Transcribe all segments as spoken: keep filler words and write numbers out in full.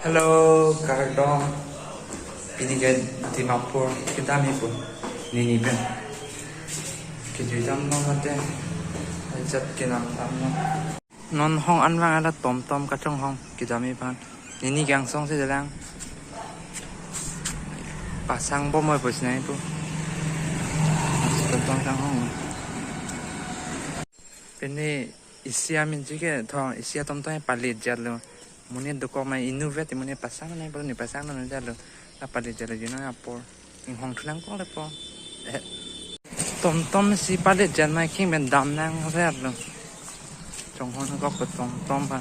Hello, kardom. Pini ke Dimapur kedam ipu. Nini pen. Kejui dam lo mate. Ajat kenam dam lo. Non hong anvang ada tomtom kachonghong kedam ipan. Nini kangsong si jalang. Pasang bom oi pus nai pu. Tomtom kanghong. Pini isi amin ji ke thong isi atomtom pali jat lo. Muni dokok mai inu vet muni pasang nai pu ni pasang nai jat lo. La pali jat lo jino apor. Inghong thu nangkok le po. Eh. Tomtom si pali jat mai king ben dam nang vet lo. Chonghong nangkok ke tomtom pa.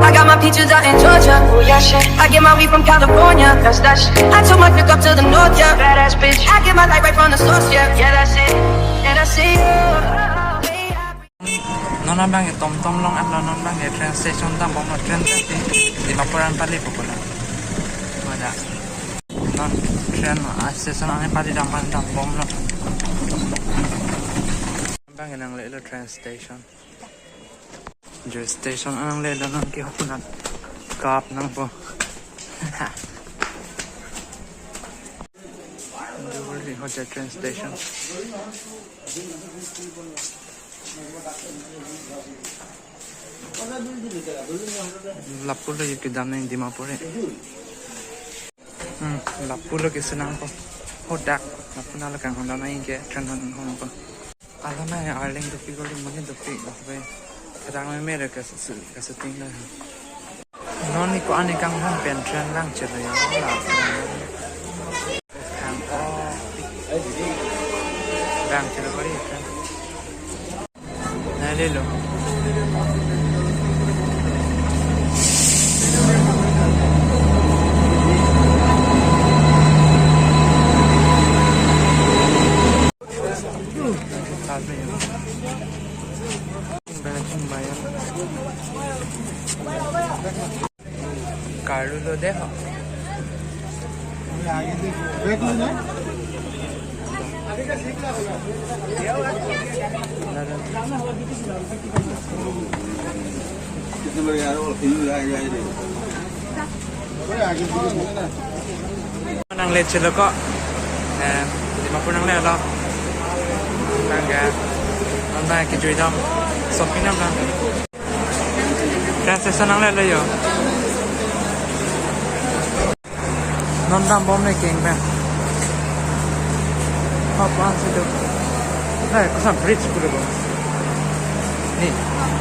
I got my peaches out in Georgia. Oh yeah, shit. I get my weed from California. That's that shit. I took my trip up to the north, yeah. Badass bitch. I get my light right from the source, yeah. Yeah, that's it. And I see you. Non abang ke tomtom long at lo, non abang ke train station dam bom lo, train station. Dimapur an pali pukul lo. Mada. Non train a station an pali dam pan dam bom lo. Abang ke nangle lo train station. Train station an nangle lo, non ke hokuna kap nangpo. Duguri Hoja train station. Lapu lo yo kedam nang Dimapur e. Hmm, lapu lo kesi nangpo. Hodak, lapu nalo kanghon dam nang ke train hon hon po. Ala na ya arling dopi kali muni dopi dopi. Kadang me mere kasu kasu ting lo. Non ni ko ani kanghon pen train lang chelo ya. Kang o. Lang chelo kali train. Nai le lo. Karlu lo de ho. Nangle chelo ko. Eh, Dimapur nangle lo. Nang ga. Nang ba kejui dam. Shopping dam dam. Train station nangle lo yo. Non dam bom ne keng pen. Hop an si do. Eh, koson bridge pule bom. Ni,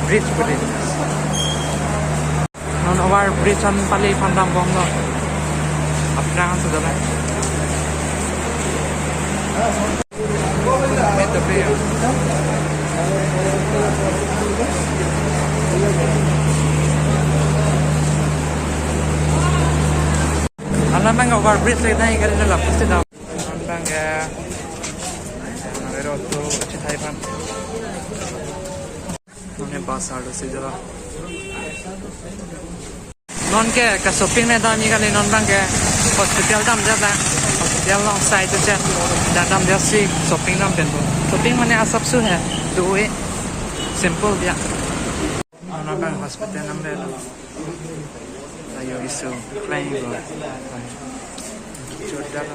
bridge pule. Non over bridge an pali pan dam bom lo. Aphrang si do na. Alam bang over bridge le nai kali la pasti dah. Alam bang ya. Nang ero tu citai pan. Nune bus arlo si jala. Non ke ka shopping ne dam ni kali non bang ke hospital dam ja ba. Hospital along side to ja. Da dam ja si shopping dam pen bo. Shopping mane asap su hai. Do e. Simple dia. Non bang hospital nam le. Ayo isu. Flying bo. Jordal.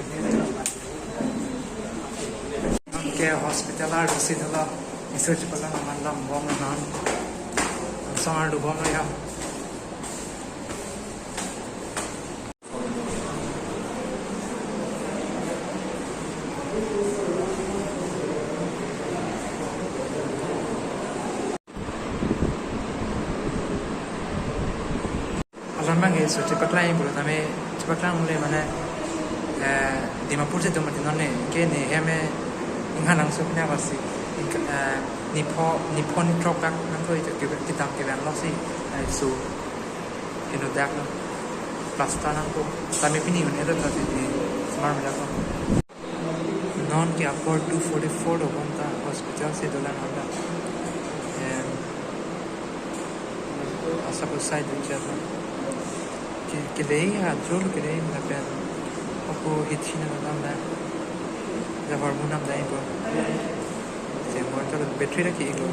Ke hospital arlo si dolo. Isu chipala naman dam bom non. Song arlo bom ya. Alam bang ke so chepaklang pulo tame chepaklang mule mane, eh, Dimapur si do mati non ne ke ne hem e inghan angsong pen abasi, eh, nipho nipho ni throk dak nangkok ito ke kitam ke bang lo si, eh, so hino dak lo plaster nangkok tame pini un ero tasi di smart mila ko. Non ke apor two forty-four do bonta hospital si dolang hala. Em, asap usai dun jat. Ke, kelei ha, jol kelei lapen. Ako hithi na dalam na. Jabor munam dai ko. Semor to battery lagi ko.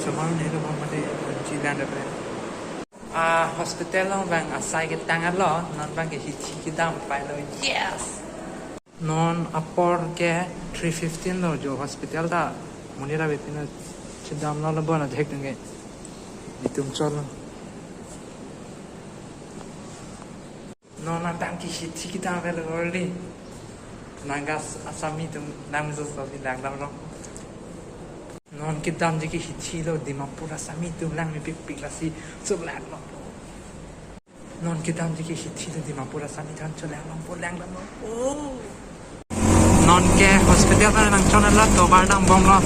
Semor ne lo mate ji lan da. Ah, hospital along abang asai ketang lo, non abang ke hithi kedam pai lo. Yes! Non apor ke three fifteen lo jo hospital ta. Monit ave pina chedam lo lo bona jahek denge. Itum cholo. Non abang ke hithi kedam ave lo orli. Naga Assami atum nang so so di langdam lo. Non kedamji ke hithi lo, Dimapur Assami atum lang mepikpik lasi so lang lo. Non kedamji ke hithi lo, Dimapur Assami than so lang lo, langdam lo. Oh. Non ke hospital ka nang chon la tovar dambom lo.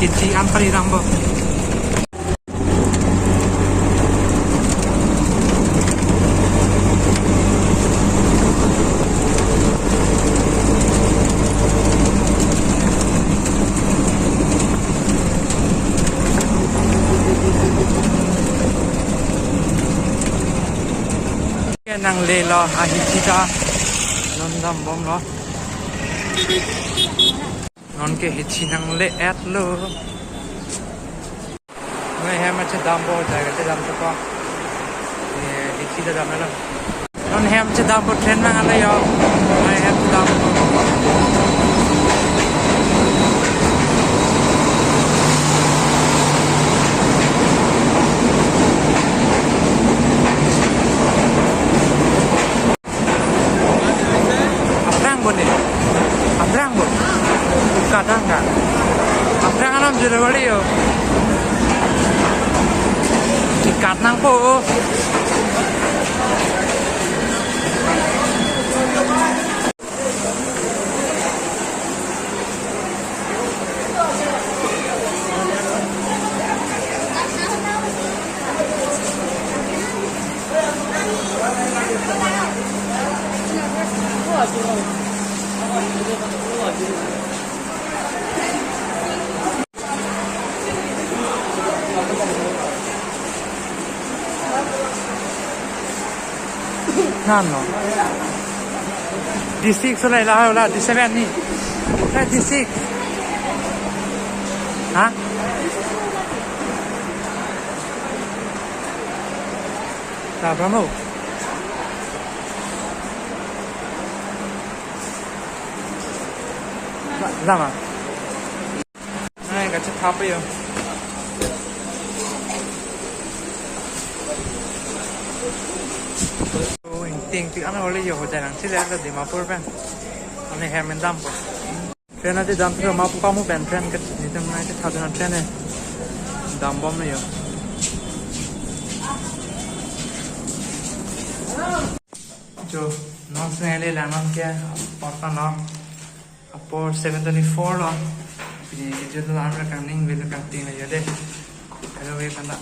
Hithi an pari dambom. Ke nangle lo ahithi ta. Non dambom lo. Non ke hithi nangle-et lo. Noi hem chedampo, jaga chedam to ko. Eh, hithi ta dam lo. Non hem chedampo, train mang alo yo. Noi hem chedampo. Aphrang bo ne? Aphrang bo? Kadang ka? Aphrang anam jero wali yo. Ikat nangpo. Nano? D six wala ila wala D seven ni? Eh, D six. Ha? Sa berapa? Lama. Nai, kachethap yo. Oh, ingting tik ano ole yo hotel nangchele ata Dimapur pen. Ane hem dampo. Train ati dam thro ma pu kamu pen train ke nitum nai ke thadu na train e. Dambom yo. Jo, non sene le lang non ke apor ta non. Apor seven twenty-four lo. Pini ke jo la amra kangning velo kangting lo yo de. Hello, we panda.